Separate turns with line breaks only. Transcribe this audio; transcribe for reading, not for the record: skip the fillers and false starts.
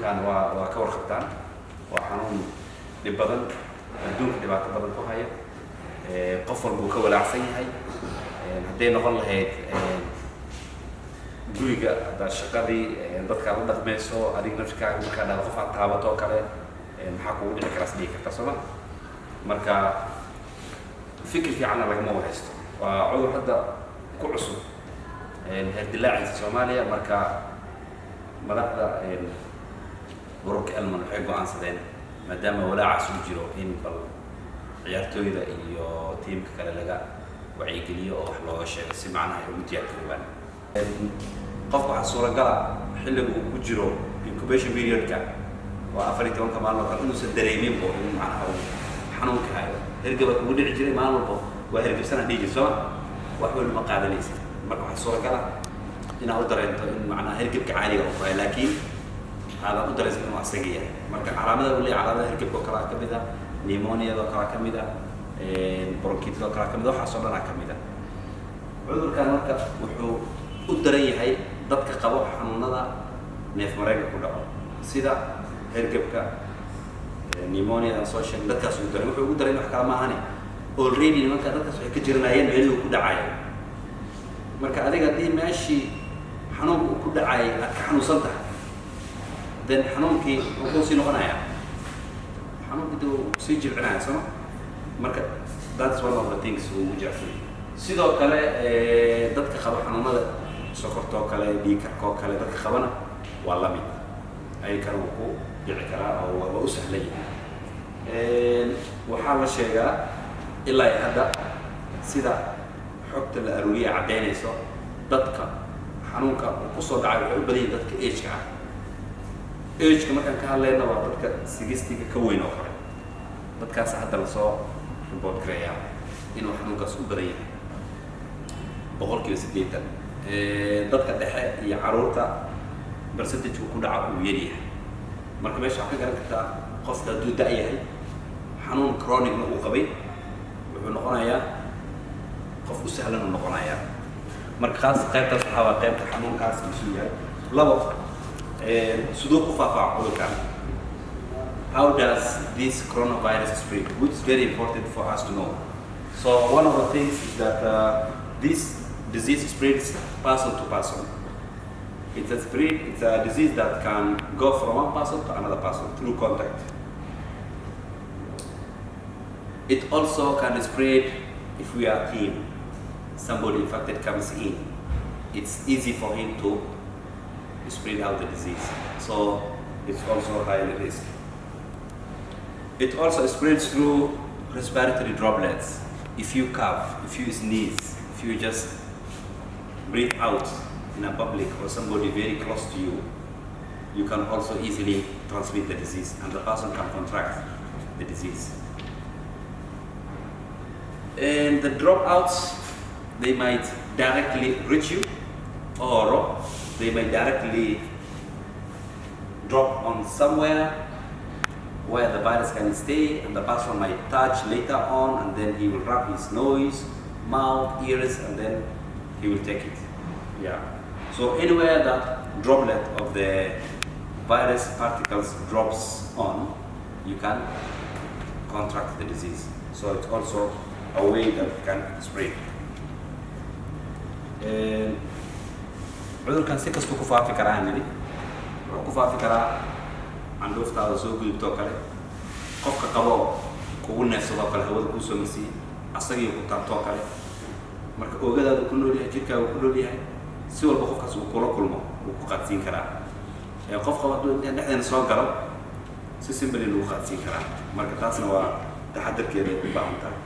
Xanuunkan waa ka warqabtaan, waa xanuun dhib badan, adduunka dhibaato badan ku haya. Qof walba uu ka walaacsan yahay. Hadday noqon lahayd guriga, haddaad shaqadii, dadka aad la dhaqmayso, adiga nafsikaaga markaa dhahdo qof aad taabato oo kale, maxaa kugu dhici karaa is dhihi karta, sooma? Marka fikir fiicanna lagama wahaysto. Waa cudur hadda ku cusub heer dilaaciisa Soomaaliya. Marka madaxda ururka Elman waxay go'aansadeen, maadaama walaacaas uu jiro, in bal ciyaartooyda iyo tiimka kale laga wacyigeliyo oo wax looga sheego, si macnaha ay ugu diyaar garoobaan. Qofka waxaa suuragala xilliga uu ku jiro incubation period-ka, waa 14-ka maalin oo kale, inuusan dareeminbo in macnaha uu xanuunka hayo. Hergaba kugu dhici jiray, maalin walbo waa hergebsanaa dhihi jir, sooma? Wax weyn ma qaadanaysid. Marka waxaa suuragala inaad u dareento in macnaha hergebka caadiga uu ku hayo, laakiin aadan u dareensan inuu asaga yahay. Marka calaamada uu leeyahay, calaamada hergebka oo kalaa ka mid ah, pneumoniada oo kalaa ka mid ah, bronchitis oo kalaa ka mid ah, waxaas oo dhanaa ka mid ah cudurkan. Marka wuxuu u daran yahay dadka qabo xanuunada neef mareenka ku dhaco, sida hergebka, pneumonia aan soo sheegnay. Dadkaas ugu daran. Wuxuu ugu daran wax kala maahane, already nimanka dadkaas waxay ka jiranayeen meelihii ku dhacaya. Marka adiga haddii meeshii xanuunka uu ku dhacayay aad ka xanuunsan tahay, then xanuunkii wuxuu sii noqonayaa, xanuunkii dee uu sii jilcinaya, sooma? Marka that's one of the things uu ugu jecsan. Sidoo kale dadka qaba xanuunada sokorta oo kale, dhiig karka oo kale, dadka qabana waa la mid, ayakana wuu ku dhici karaa oo waa u sahlan yahay. Waxaa la sheegaa ilaa iyo hadda, sida xogta la aruuriya caddaynayso, dadka xanuunka uu kusoo dhacay waxay u badan yihin dadka ageka ah. Ageka markaan ka hadlayna waa dadka 60-ga ka weyn oo kale. Dadkaas hadda lasoo report gareeyaa inuu xanuunkaas u badan yahay 80%. Dadka dhexe iyo caruurta percentage-ku ku dhaca uu yar yahay. Marka meesha waxaa ka garan kartaa, qofka hadduu da' yahay, xanuun chronicna uu qabay, wuxuu noqonayaa qof u sahlan uu noqonayaa. Marka khaas qaybtaas waxaa waa qaybta xanuunkaas isu yahay. Labo, siduu ku faafaa cudurkan? How does this coronavirus spread, which is very important for us to know. So one of the things is that this disease spreads person to person. It's a disease that can go from one person to another person through contact. It also can spread if we are team. Somebody infected comes in, it's easy for him to spread out the disease. So it's also highly risk. It also spreads through respiratory droplets. If you cough, if you sneeze, if you just breathe out in a public or somebody very close to you, you can also easily transmit the disease and the person can contract the disease. And the dropouts, they might directly reach you or they might directly drop on somewhere where the virus can stay, and the person might touch later on, and then he will rub his nose, mouth, ears, and then he will take it. Yeah. So anywhere that droplet of the virus particles drops on, you can contract the disease. So it's also a way that can spread. Cudurkan si kastuu ku faafi karaa nidhi. Wuxuu ku faafi karaa candhuuftaada soo gudubtoo kale, qofka qabo kugu neefsadoo kale, hawada kuu soo marsiiyey, asagii ku taabtoo kale. Marka oogadaadu ku nool yahay, jirkaagu ku nool yahay, si walba qofkaas uu kula kulmo wuu ku qaadsiin karaa. Ee qof qabo hadduu inta dhexdeena soo galo, si simply lagu qaadsiin karaa. Marka taasna waa taxadarkeeda u baahan tahay.